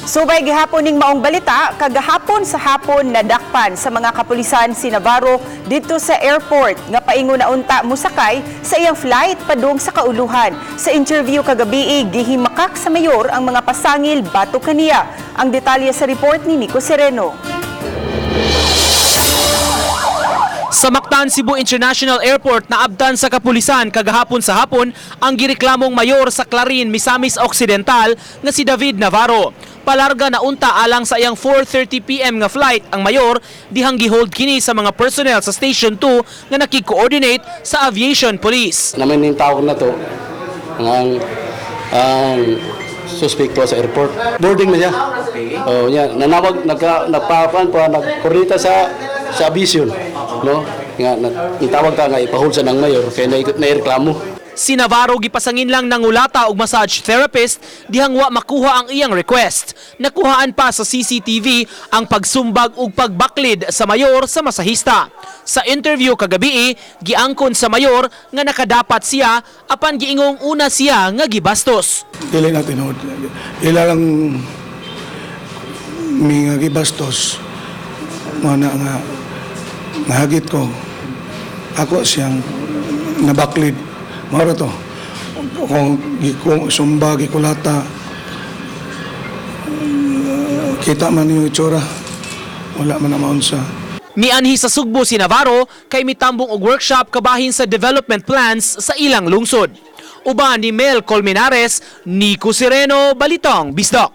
Subay gihapon ning maong balita, kagahapon sa hapon nadakpan sa mga kapulisan si Navarro didto sa airport nga paingon na unta musakay sa iyang flight padung sa kauluhan. Sa interview kagabi, gihimakak sa mayor ang mga pasangil batok kaniya. Ang detalye sa report ni Nico Sereno. Sa Mactan Cebu International Airport, naabtan sa kapulisan kagahapon sa hapon ang gireklamong mayor sa Clarin, Misamis Occidental nga si David Navarro. Palarga na unta alang sa iyang 4:30 PM nga flight ang mayor dihang gihold kini sa mga personnel sa Station 2 nga nakig-coordinate sa Aviation Police. Naman yung tawag na to ang ang suspect sa airport. Boarding na siya. Oh, niya nanawag nagka nagpakuan pa nagkorita sa aviation, no? Nga na, itawag ka nga ipa-hold sa ng mayor kay na naireklamo. Si Navarro gipasangin lang nangulata og massage therapist dihang wa makuha ang iyang request. Nakuhaan pa sa CCTV ang pagsumbag ug pagbaklid sa mayor sa masahista. Sa interview kagabi, giangkon sa mayor nga nakadapat siya apan giingong una siya nga gibastos. Dili na tinuod. Ila lang mi nga gibastos mo na nga nahagit ko ako siyang nabaklid mao ra to kung kung sumba gikulata, kita man yung itsura, wala man na maunsa. Mianhi sa Sugbo si Navarro kay mitambong og workshop kabahin sa development plans sa ilang lungsod. Uban ni Mel Colmenares, Nico Sereno, Balitang Bisdak.